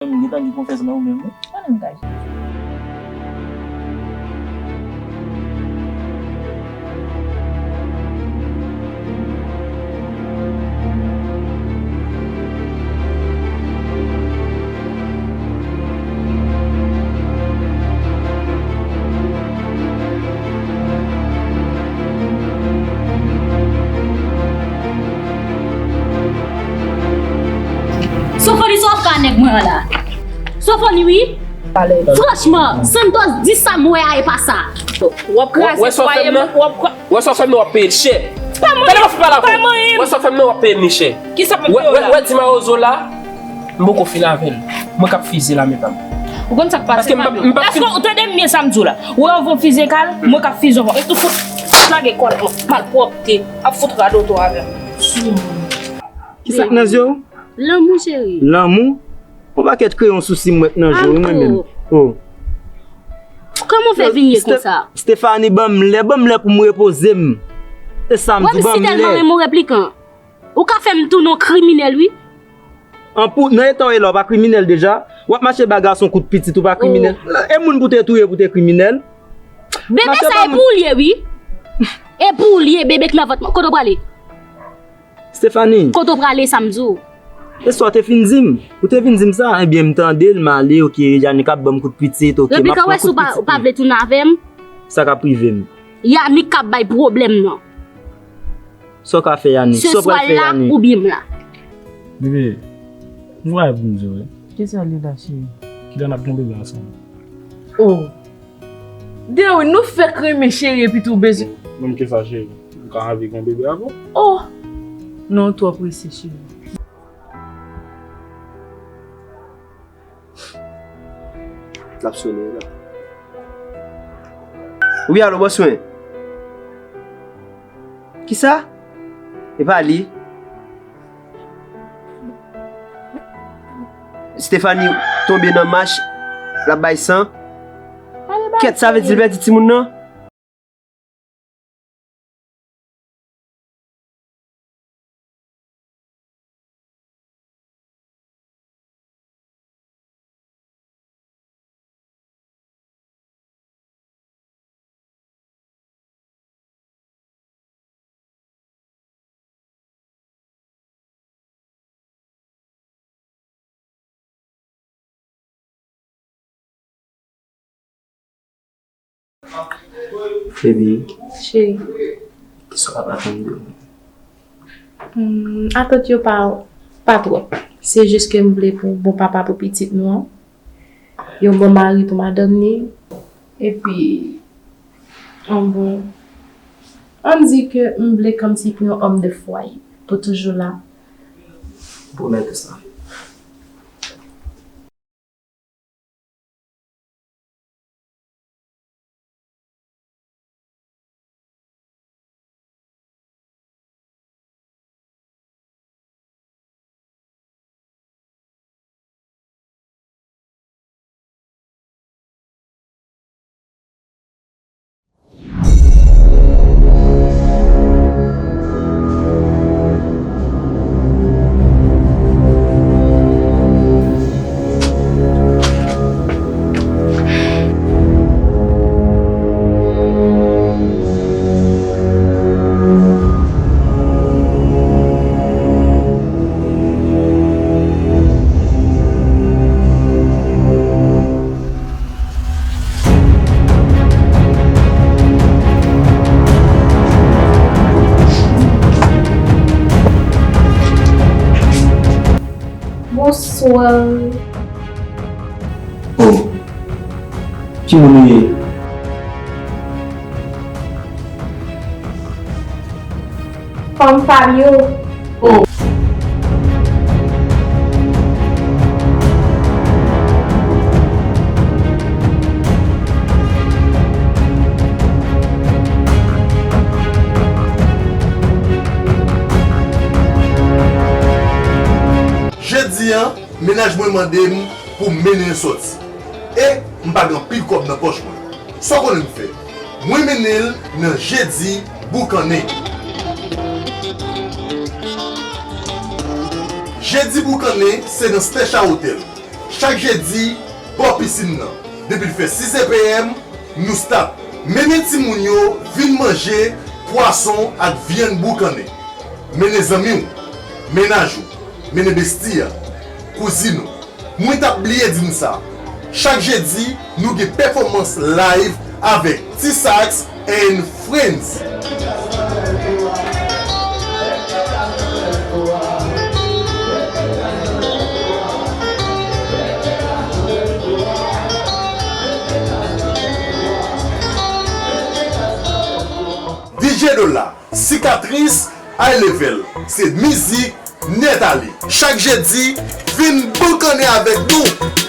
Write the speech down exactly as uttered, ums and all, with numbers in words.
Mwen menm, m gentan gen konfyans nan ou menm, wi. Konnen m ka jere. Sofoni, sa w fè a nèg mwen an la? Sofoni, wi. Franchman, Santos, di sa m wè a, e pa sa. W ap kraze fwaye m, w ap kwa- Wè sa w fè m nan, w ap peye l chè. Pa manyen m, pa manyen m. Wè sa w fè m nan, w ap peye m li chè. Kisa m ap peye w la? Wè, wè, wè di mawozo la, m poko fin avè l. Mwen k ap fize lame pa m. Ou konn sa k pase, Pablo? Èske w tande m byen sa m di w la? Ou wè yon fizikal, mwen k ap fize yon. E tou fout lage kòlèt, malpwòpte, ap fout radote w avè m. Kisa k nan zye w? Lanmou, cheri. Lanmou? Yon pakèt kreyon sousi m wè k nan je w, wi, mwen menm. Oh. Kòman w fè vin ye konsa? Stephanie, ban m lè, ban m lè pou m repoze m. E sa m di, ban m lè. Wè m si tèlman renmen w, replikan. Ou ka fè m tounen yon kriminèl, wi. An pou, nan eta w ye la, w pa kriminèl deja? W ap mache ba gason kout pitit, ou pa kriminèl? E moun pou te touye, pou te kriminèl? Bebe sa, e pou w l ye, wi. E pou w l ye, bebe k nan vant mwen. Kote w prale? Stephanie. Kote w prale, sa m di w? E sa w te fin di m? Ou te vin di m sa? Ebyen, m tande l, m ale, oke, Yannick ap ban m kout pitit, oke, m ap pran kout pitit. Replika, w wè si w pa, w pa vle tounen avè m? Sa k ap rive m? Yannick k ap bay pwoblèm nan. Sa w ka fè, Yannick? Sa w pral fè, Yannick? Se swa l la oubyen m la. Bebe, m gen yon bagay pou m di w, wi. Kisa li la, cheri? Kilè n ap gen yon bebe ansanm? Oh. Dewi, nou fèk renmen cheri epi tou bezwen. Menm ke sa, cheri. M ka anvi gen yon bebe avè w. Oh! Non, w twò prese, cheri. L ap sone la. Wi, alo, bòs mwen. Kisa? E pa li. Stephanie tonbe nan mach, l ap bay san. Kèt, sa vle di l pèdi timoun nan? Baby. Cheri. Kisa w ap atann de mwen? Hmm, atant yo pa, pa twòp. Se jis ke m vle pou bon papa pou pitit nou an. Yon bon mari pou madanm ni. Epi, yon bon, ann di ke m vle kòmsi pou yon homme de foyer. Pou toujou la. M pwomèt ou sa. Bonswa. Oh, ki moun ou ye? Fanm Fabio. Oh. Jedi a, mennaj mwen mande m pou m mennen l sòti. E m pa gen anpil kòb nan pòch mwen. Sa w konnen m fè? Mwen mennen l nan Jedi Boukannen. Jedi Boukannen se nan Stecha Hotel. Chak jedi, bò pisin nan. Depi l fè sis zè p m, nou start. Mennen timoun yo vin manje pwason ak vyann boukannen. Mennen zanmi w, mennaj ou, mennen besti a, kouzin ou. Mwen t ap bliye di n sa. Chak jedi, nou gen pèfòmans live avèk T-Sax and Friends. D J Dola, Sikatris, High Level, se mizik nèt ale. Chak jedi, vin boukannen avèk nou.